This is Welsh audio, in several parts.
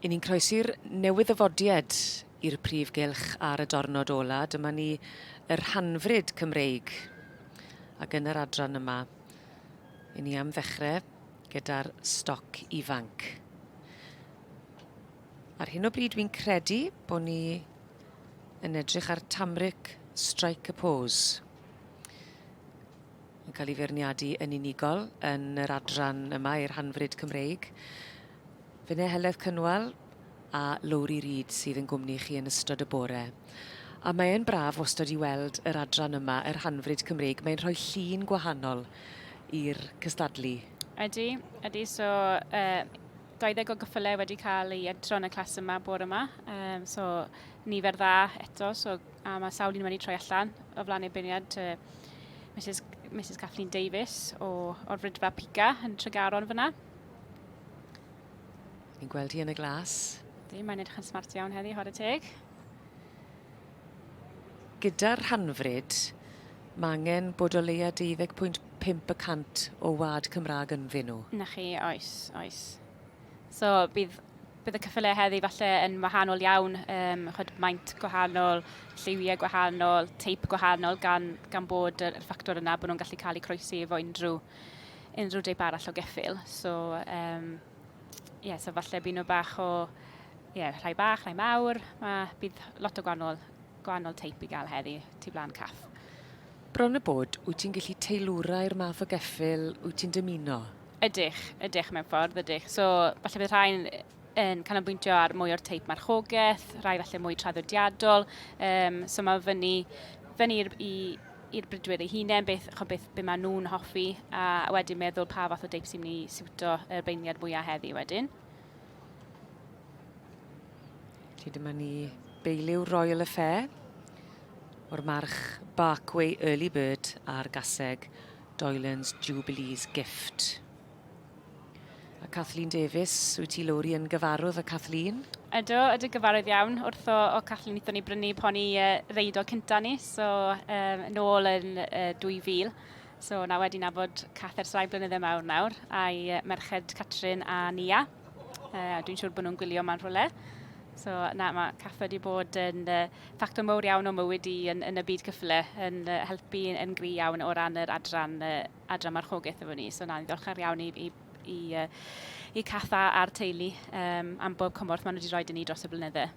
I ni'n croesi'r newydd-ddyfodiad i'r prif gylch ar y dornod ola. Dyma ni yr rhanfryd Cymreig. Ac yn yr adran yma, i ni am ddechrau gyda'r stoc ifanc. Ar hyn o bryd dwi'n credu bod ni yn edrych ar Tamric Strike a Pose. Yn cael ei feirniadu yn unigol yn yr adran yma i'r Hanfryd Cymreig. Finne Heledd Cynwal a Lowri Reid sydd yn gwmni chi yn ystod y bore. A mae e'n braf wastad i weld yr adran yma, yr Hanfryd Cymreig. Mae'n rhoi llun gwahanol i'r cystadlu. Ydy, ydy. So, uh, 20 o gyffylau wedi cael ei entro yn y clas yma bore yma. Um, so, nifer dda eto, so, a mae sawl un wedi troi allan o flaen ei beirniad. Uh, Mrs, Mrs Kathleen Davies o, o'r Fridfa Pica yn Tregaron fyna. Ni'n gweld hi yn y glas. Di, mae'n edrych yn smart iawn heddi, chwarae teg. Gyda'r rhanfryd, mae angen bod o leia 12.5 y cant o wad Cymraeg ynddyn nhw. Na chi, oes, oes. So bydd, bydd y cyffyliau heddi falle yn wahanol iawn, um, chod, maint gwahanol, lliwiau gwahanol, teip gwahanol, gan, gan bod yr, yr ffactor yna bod nhw'n gallu cael eu croesi efo unrhyw, unrhyw deip arall o geffyl. So, um, yeah, so falle bydd nhw bach o, yeah, rhai bach, rhai mawr. Mae, bydd lot o gwahanol, gwahanol teip i gael heddi tu blaen caff. Bron y bod, wyt ti'n gallu teilwra i'r math o geffyl wyt ti'n dymuno? Ydych, ydych mewn ffordd, ydych. So, falle bydd rhai'n yn canolbwyntio ar mwy o'r teip marchogaeth, rhai falle mwy traddodiadol. Um, so mae fyny, fyny i'r, i, i'r brydwyr eu hunain, beth, chod, beth, beth maen nhw'n hoffi, a wedyn meddwl pa fath o deip sy'n mynd i siwto yr beirniad mwyaf heddi wedyn. Felly dyma ni beiliw Royal Affair o'r march Barkway Early Bird a'r gaseg Doylan's Jubilee's Gift. A Kathleen Davies, wyt ti Lowri yn gyfarwydd â Kathleen? Ydw, ydw gyfarwydd iawn. Wrth o, o Kathleen wnaethon ni brynu poni uh, reido cynta ni, so um, nôl yn uh, 2000. So na wedi nabod Kath ers rai blynydde mawr nawr, a'i uh, merched Catrin a Nia. Uh, dwi'n siŵr bod nhw'n gwylio ma'n rhywle. So na, mae Kath wedi bod yn uh, ffactor mawr iawn o mywyd i yn, yn y byd cyffle, yn uh, helpu yn, yn gry iawn o ran yr adran, uh, adran marchogaeth efo ni. So na, ni'n ddiolchgar iawn i, i, i, uh, i Kath a'r teulu um, am bob cymorth maen nhw wedi rhoi i ni dros y blynydde.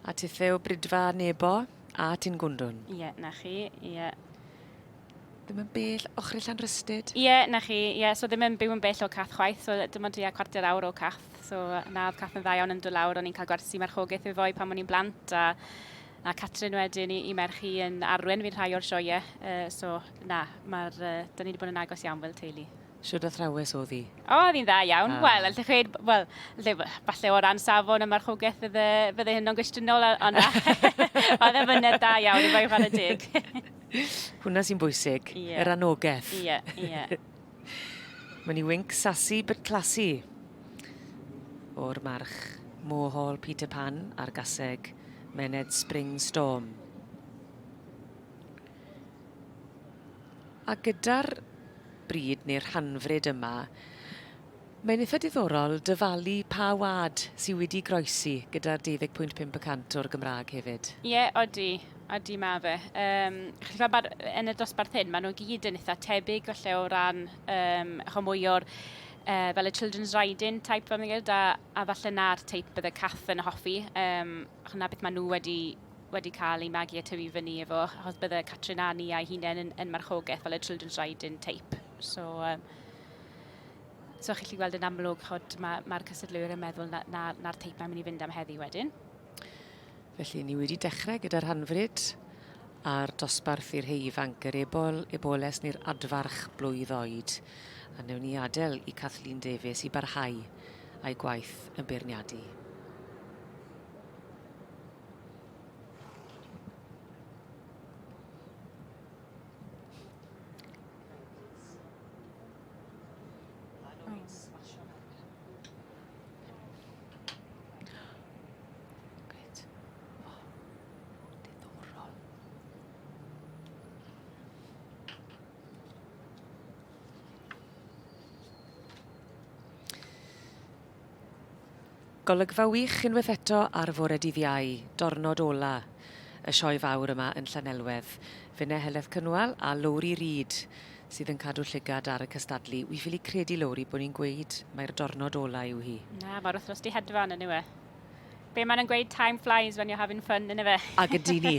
A tithe o Bridfa Nebo a Tyn Gwndwn? Ie, yeah, na chi, ie. Yeah. Ddim yn bell, ochr i Llanrhystud? Ie, yeah, na chi, ie. Yeah, so ddim yn byw yn bell o Cath chwaith, so dim ond tua cwarter awr o Cath. So na, oedd Cath yn dda iawn yn dod lawr, o'n i'n cael gwersi marchogaeth efo i pan o'n i'n blant, a, a Catrin wedyn i, i merch i yn arwen fi'n rhai o'r sioeau. Uh, so na, mae'r, uh, da ni wedi bod yn agos iawn fel teulu. Shwd athrawes oedd hi? O, oedd hi'n dda iawn. Ah. Wel, allai chweud, wel, falle o ran safon y marchogaeth fydde, fydde hynno'n gwestiynol, ond na. Oedd e fyned da iawn i fwy chwarae teg. Hwna sy'n bwysig, yeah. yr anogaeth. Ie, ie. Mae'n i wink sassy but classy o'r march Mohall Peter Pan a'r gaseg Mened Spring Storm. A gyda'r bryd neu'r rhanfryd yma, mae'n eitha diddorol dyfalu pa wlad sy wedi groesi gyda'r 12.5 y cant o'r Gymraeg hefyd. Ie, odi, odi ma' fe. Yym, chi'n gweld ma'r yn y dosbarth hyn, maen nhw gyd yn eitha tebyg falle o ran yym, ch'mo' mwy o'r uh, fel y children's riding type fel ni'n gweud, a, a falle na'r teip bydde Cath yn hoffi. Um, na beth maen nhw wedi wedi cael eu magu a tyfu fyny efo, achos bydde Catrin a ni a'i hunain yn, yn marchogaeth fel y Children's Riding tape. So, um, so chi'n gallu gweld yn amlwg, chod, mae'r ma, ma cystadleuwyr yn meddwl na'r na, na, na teip mae'n mynd i fynd am heddi wedyn. Felly, ni wedi dechrau gyda'r hanfryd a'r dosbarth i'r rhei ifanc, yr ebol, eboles neu'r adfarch blwydd oed. A newn ni adael i Kathleen Davies i barhau a'i gwaith yn beirniadu. Grêt. O, diddorol. Golygfa wych unwaith eto ar fore dydd Iau, dornod ola y sioe fawr yma yn Llanelwedd. Finne Heledd Cynwal a Lowri Reid sydd yn cadw llygad ar y cystadlu. Wi ffili credu, Lowri, bod ni'n gweud mai'r dornod ola yw hi. Na, mae'r wythnos di hedfan yn yw e. Be maen nhw'n gweud, time flies when you're having fun, yn efe? Ag ydy ni.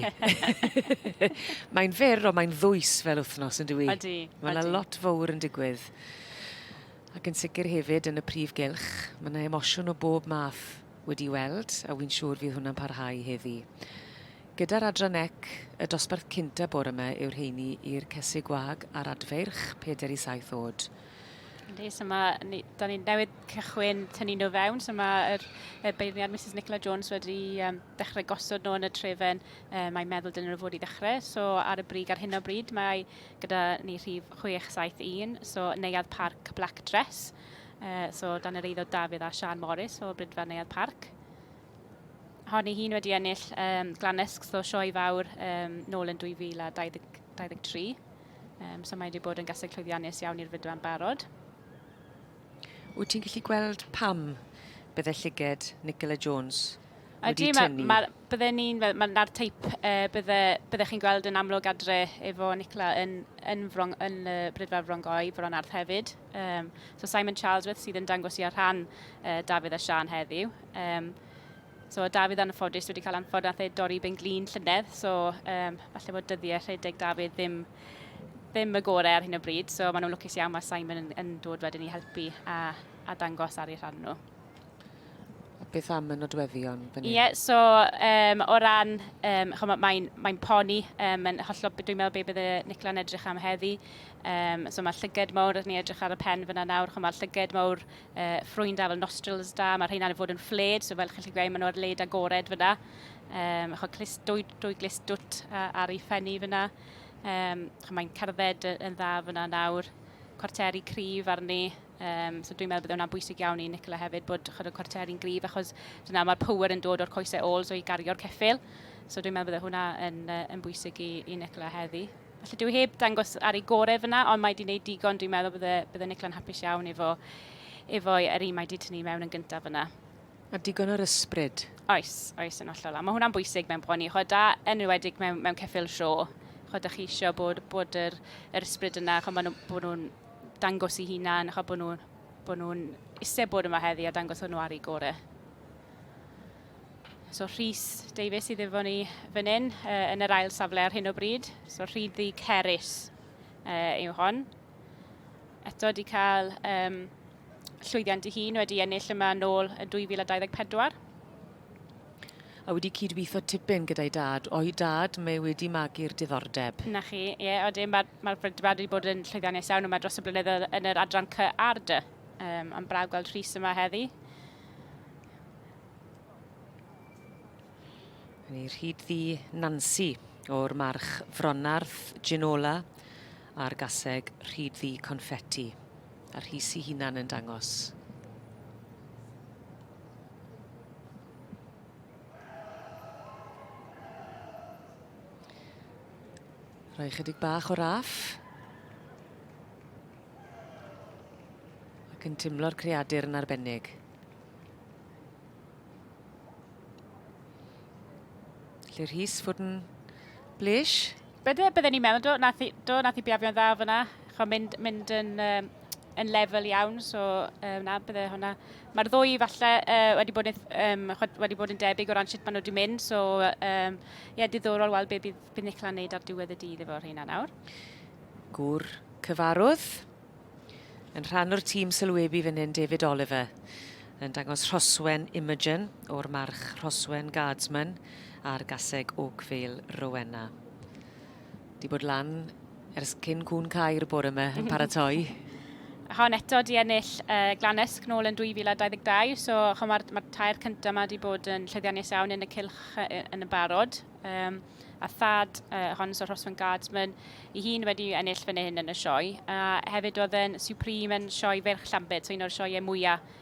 Mae'n fyr, ond mae'n ddwys fel wythnos, yn dyw i? Ydy. Mae yna lot fawr yn digwydd. Ac yn sicr hefyd yn y prif gylch, mae yna emosiwn o bob math wedi weld, a wy'n siŵr fydd hwnna'n parhau heddi. Gyda'r adran ec, y dosbarth cynta bore yma yw'r rheini i'r cesig gwag a'r adfeirch, 4 i 7 oed. Yndi, so mae, ni, da ni'n newydd cychwyn tynnu nhw fewn, so mae'r y beirniad Mrs Nicola Jones wedi dechrau gosod nhw yn y trefen, mae'n meddwl dyn nhw fod i ddechrau, so ar y brig ar hyn o bryd mae gyda ni rhif 671, so Neuadd Parc Black Dress, so dan yr eiddo Dafydd a Sian Morris o Brydfa Neuadd Parc. Hon ei hun wedi ennill Glanusk, so sioe fawr nôl yn 2023. So mae wedi bod yn gaseg llwyddiannus iawn i'r fydwa'n barod. Wyt ti'n gallu gweld pam bydde llyged Nicola Jones wedi Ydy, tynnu? Ma, bydde ni'n, ma, na'r teip bydde, bydde chi'n gweld yn amlwg adre efo Nicola yn, yn, Frong, yn Brydfa Frongoi, Fronarth hefyd. So Simon Charlesworth sydd yn dangos i ar rhan Dafydd a Sian heddiw. So Dafydd anffodus wedi cael anffod nath e dorri ben glin llynedd, so falle bod dyddiau rhedeg Dafydd ddim, ddim y gorau ar hyn o bryd, so maen nhw'n lwcus iawn mae Simon yn, yn dod wedyn i helpu a, a dangos ar eu rhan nhw. A beth am y nodweddion fan hyn? Ie, yeah, so o ran, ch'mo, mae'n mae poni, yn hollol, dwi'n meddwl be bydde Nicola'n edrych am heddi. So mae llyged mawr, ni edrych ar y pen fyna nawr, ch'mo, mae llyged mawr, ffrwyn da fel nostrils da, mae rheina'n fod yn ffled, so fel chi'n gallu gweud, maen nhw ar led agored fyna. Ch'mo, clust, dwy, dwy glust dwt ar ei phenni fyna. Ch'mo, mae'n cerdded yn dda fyna nawr, cwarteri cryf arni. So dwi'n meddwl bydd hwnna'n bwysig iawn i Nicola hefyd bod chod y cwarteri'n gryf achos dyna mae'r power yn dod o'r coesau ôl so i gario'r ceffyl. So dwi'n meddwl bydd hwnna yn, yn bwysig i, i Nicola heddi. Felly dwi heb dangos ar ei gorau fyna, ond mae wedi gwneud digon, dwi'n meddwl bydde, bydde Nicola'n hapus iawn efo, efo yr un mae wedi tynnu mewn yn gyntaf fyna. A digon o'r ysbryd. Oes, oes yn hollol. A mae hwnna'n bwysig mewn poni. Chod, da enwedig mewn, mewn ceffyl sio. Chod, da chi eisiau bod, bod yr, yr ysbryd yna, chod, maen nhw, bod nhw'n dangos eu hunan, chod, bod nhw'n bod nhw'n eisiau bod yma heddi a dangos nhw ar eu gorau. So Rhys Davies sydd efo ni fan hyn, yn yr ail safle ar hyn o bryd. So Rhyddi Ceris yw hon. Eto wedi cael llwyddiant ei hun wedi ennill yma nôl yn 2024. A wedi cydweithio tipyn gyda'i dad. O'i dad, mae wedi magu'r diddordeb. Na chi, ie, yeah, odyn, mae'r ma brydfa wedi bod yn llwyddiannus iawn yma dros y blynyddoedd yn yr adran C a'r D. Am braf gweld Rhys yma heddi. Ni rhyd ddi Nancy o'r march Fronarth Ginola a'r gaseg rhyd ddi Confetti. A Rhys ei hunan yn dangos. Rhoi chydig bach o raff. Ac yn timlo'r creadur yn arbennig. Lle Rhys fod yn blesh? Bydde, bydde ni'n meddwl, do, nath i, do, nath i biafio'n dda fyna. Cho, mynd, mynd yn, um, yn lefel iawn, so um, na, bydde hwnna. Mae'r ddwy falle wedi, bod yn, um, wedi bod yn debyg o ran sut maen nhw wedi mynd, so um, yeah, diddorol weld be bydd, bydd Nicola'n neud ar diwedd y dydd efo rheina nawr. Gŵr cyfarwydd. Yn rhan o'r tîm sylwebu fan hyn, David Oliver yn dangos Rhoswen Imogen o'r march Rhoswen Guardsman a'r gaseg Oakvale Rowena. Di bod lan ers cyn cŵn cair bore yma yn paratoi. Hon eto di ennill Glanusk nôl yn 2022, so mae'r ma tair cyntaf yma di bod yn llwyddiannus iawn yn y cylch yn y barod. A thad hon, so Rhoswen Guardsman, ei hun wedi ennill fan hyn yn y sioe. A hefyd oedd e'n Supreme yn sioe Feirch Llambed, so un o'r sioeau mwyaf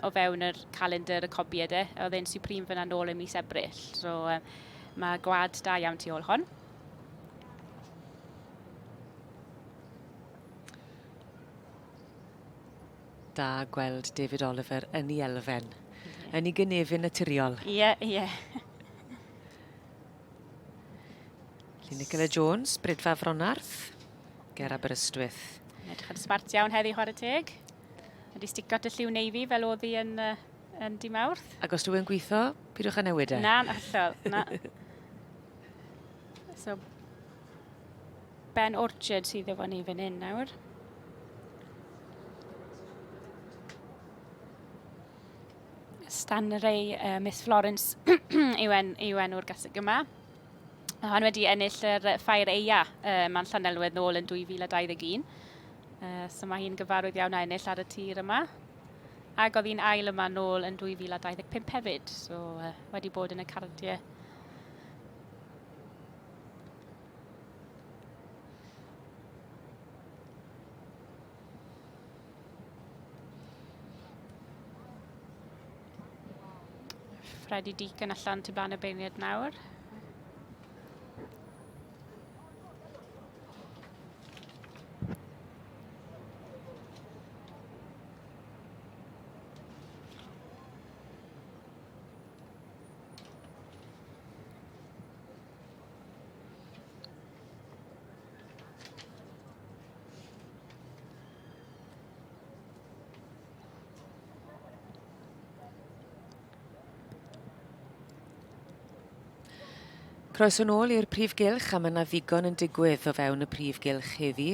o fewn yr calendar y cobiau de. Oedd e'n Supreme fyna nôl ym mis Ebrill. So mae gwad da iawn tu ôl hon. Da gweld David Oliver yn ei elfen. Yn ei gynefin naturiol. Ie, ie. Felly Nicola Jones, Brydfa Fronarth, ger Aberystwyth. Yn edrych yn smart iawn heddi, chwarae teg. Wedi stico at y lliw navy fel oedd hi yn, yn di Mawrth. Ac os dwi'n gweithio, pidwch â newid e. Na, hollol, na. So, Ben Orchard sydd efo ni fan hyn nawr. Stan Ray, Miss Florence yw, en, yw enw'r gaseg yma. Mae hon wedi ennill yr Ffair Eia uh, ma'n Llanelwedd nôl yn 2021. So mae hi'n gyfarwydd iawn â ennill ar y tir yma. Ac oedd hi'n ail yma nôl yn 2025 hefyd, so wedi bod yn y cardiau. Freddie Deacon allan tu blaen y beirniad nawr. Croeso nôl i'r prif gylch a mae yna ddigon yn digwydd o fewn y prif gylch heddi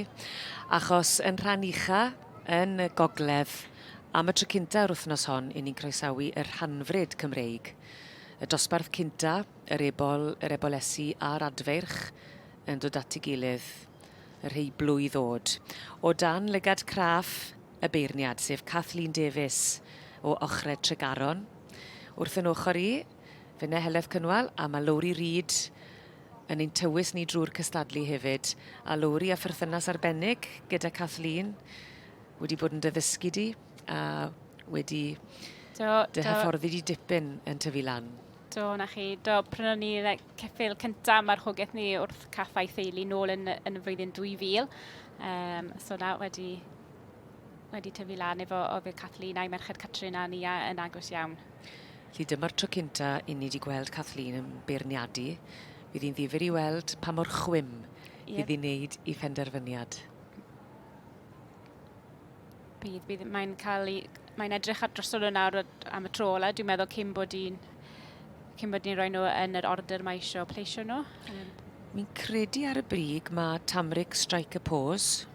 achos yn rhan ucha yn y gogledd am y tro cynta yr wythnos hon i ni'n croesawu y rhanfryd Cymreig. Y dosbarth cynta, yr ebol, yr ebolesi a'r adfeirch yn dod at ei gilydd y rhei blwydd ddod. O dan lygad craff y beirniad, sef Kathleen Davies o Ochre Tregaron. Wrth yn ochr i, finne Heledd Cynwal a mae Lowri Reid yn ein tywys ni drwy'r cystadlu hefyd. A Lowri a pherthynas arbennig gyda Kathleen wedi bod yn dy ddysgu di a wedi do, dy hyfforddi di dipyn yn tyfu lan. Do, na chi. Do, prynon ni like, ceffyl cynta marchogaeth ni wrth Caff a'i Theulu nôl yn, yn y flwyddyn 2000. Um, so na, wedi, wedi tyfu lan efo oedd Kathleen a'i merched Catrin a Nia yn agos iawn. Felly dyma'r tro cynta i ni wedi gweld Kathleen yn beirniadu. Fydd hi'n ddifyr i weld pa mor chwim yep. fydd hi'n neud i phenderfyniad. Bydd, bydd, mae'n cael ei, mae'n edrych ar drosto nhw nawr am y tro ola, dwi'n meddwl cyn bod i'n cyn bod ni'n rhoi nhw yn yr order mae eisiau pleisio nhw. Mi'n credu ar y brig mae Tamric Strike a Pose.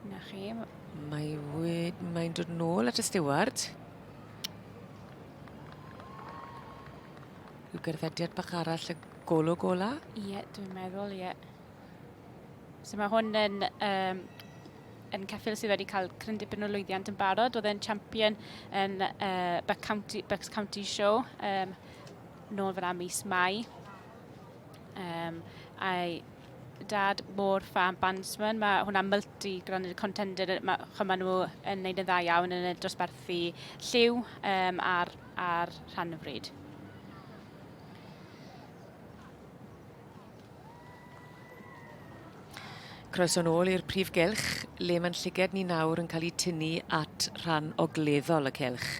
Na chi. Mae mae'n dod nôl at y steward. Rhyw gerddediad bach arall y golwg ola? Ie, yeah, dwi'n meddwl, ie. Yeah. So mae hwn yn, um, yn ceffyl sydd wedi cael cryn dipyn o lwyddiant yn barod. Oedd e'n champion yn Buck County, Bucks County Show um, nôl fyna mis Mai. Um, a'i dad Moor Farm Bandsman, mae hwnna multi-granted contender, mae, ma nhw yn neud yn dda iawn yn y dosbarthu lliw um, ar, ar rhan y fryd. Croeso nôl i'r prif gylch, le mae'n llyged ni nawr yn cael ei tynnu at rhan ogleddol y cylch.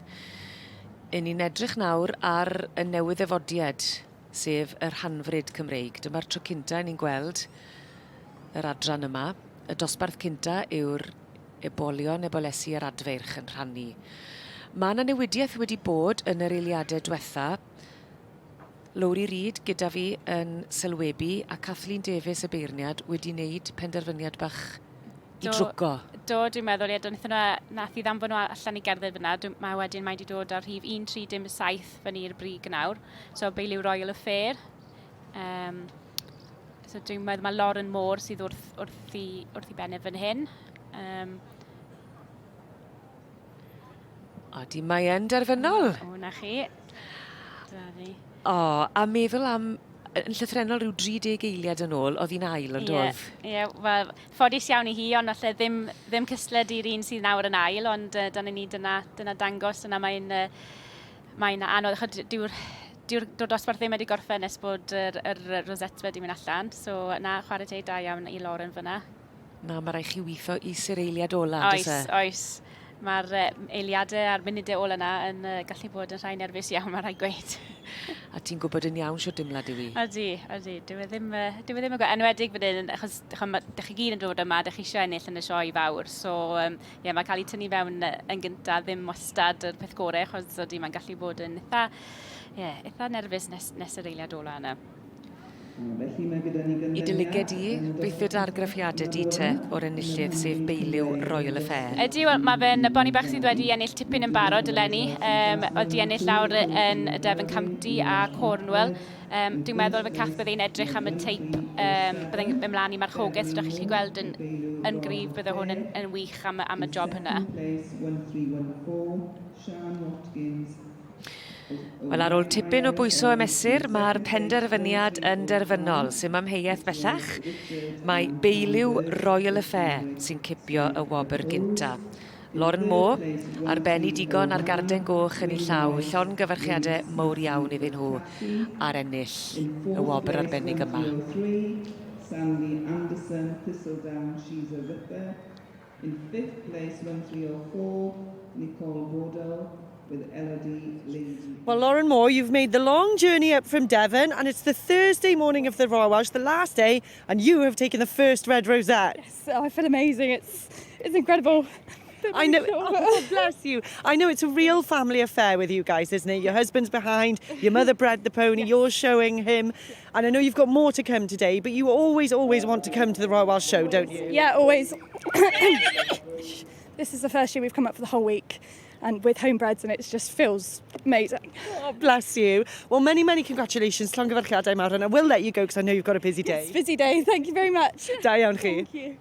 Yn ni'n edrych nawr ar y newydd-ddyfodiad, sef y rhanfryd Cymreig. Dyma'r tro cynta ni'n gweld yr adran yma. Y dosbarth cynta yw'r ebolion, ebolesi a'r adfeirch yn rhannu. Mae yna newidiaeth wedi bod yn yr eiliadau diwetha. Lowri Reid gyda fi yn sylwebu a Kathleen Davies y beirniad wedi wneud penderfyniad bach i do, drwco. Do, dwi'n meddwl, ie, do, wnaethon nhw, nath i ddanfon nhw allan i gerdded fyna. Dwi, mae wedyn mae wedi dod ar rhif 1307 fyny i'r brig nawr. So, Beiliw Royal Affair. Um, so dwi'n meddwl mae Lauren Moore sydd wrth, wrth, i, wrth i bennau fan hyn. Um, Odi, mae yn derfynol. O, na chi. Dyna ni. O, a meddwl am, yn llythrennol rhyw 30 eiliad yn ôl, oedd hi'n ail, ond oedd? Ie, yeah, wel, ffodus iawn i hi, ond falle ddim, ddim cysled i'r un sydd nawr yn ail, ond uh, dyna ni, dyna, dyna dangos, dyna mae'n uh, mae'n anodd, achos dyw'r dyw'r dyw dosbarth ddim wedi gorffen nes bod yr, yr Rosette wedi mynd allan, so na, chwarae teg da iawn i Lauren fyna. Na, mae rhaid chi weithio i syreiliad ola, oes, e? Oes, oes. Mae'r eiliadau a'r munudau ola yna yn gallu bod yn rhai nerfus iawn, mae rhaid gweud. A ti'n gwybod yn iawn shwt dimlad yw hi? Ydy, ydy. Dyw e ddim, dyw e ddim yn gwybod, enwedig fan hyn, achos dych chi gyd yn dod yma, dych chi eisiau ennill yn y sioe fawr. So, yeah, mae cael ei tynnu fewn yn gyntaf ddim wastad yr peth gorau, achos ydy, mae'n gallu bod yn eitha, yeah, eitha nerfus nes yr eiliad ola yna. I dy lyged di, beth yw dy argraffiadau di te o'r enillydd, sef Beiliw Royal Affair? Ydy, wel, mae fe'n boni bach sydd wedi ennill tipyn yn barod eleni. Oedd di ennill lawr yn y Devon County a Cornwall. Dwi'n meddwl fy cath byddai'n edrych am y teip, byddai'n mynd mlaen i marchogaeth, so ydych chi'n gweld yn gryf bydde hwn yn wych am y job hynna. Wel, ar ôl tipyn o bwyso a mesur, mae'r penderfyniad yn derfynol, sy'm amheuaeth bellach. Mae Beiliw Royal Affair sy'n cipio y wobr gynta. Lauren Moore, ar ben i digon a'r garden goch yn ei llaw, llongyfarchiadau mowr iawn iddyn nhw ar ennill y wobr arbennig yma. Sandy Anderson, Thistledown, She's a Ripper. In fifth place, 1304, Nicole Bordeaux with Elodie Lady. Well, Lauren Moore, you've made the long journey up from Devon, and it's the Thursday morning of the Royal Welsh, the last day, and you have taken the first red rosette. Yes, I feel amazing. It's incredible. I know. Oh, bless you. I know it's a real family affair with you guys, isn't it? Your husband's behind, your mother bred the pony, you're showing him. And I know you've got more to come today, but you always, always want to come to the Royal Welsh Show, don't you? Yeah, always. This is the first year we've come up for the whole week and with homebreds, and it just feels amazing. Oh, bless you. Well, many, many congratulations. Llongyfarchiadau mawr, and I will let you go because I know you've got a busy day. It's a busy day. Thank you very much. Da iawn chi. Thank you.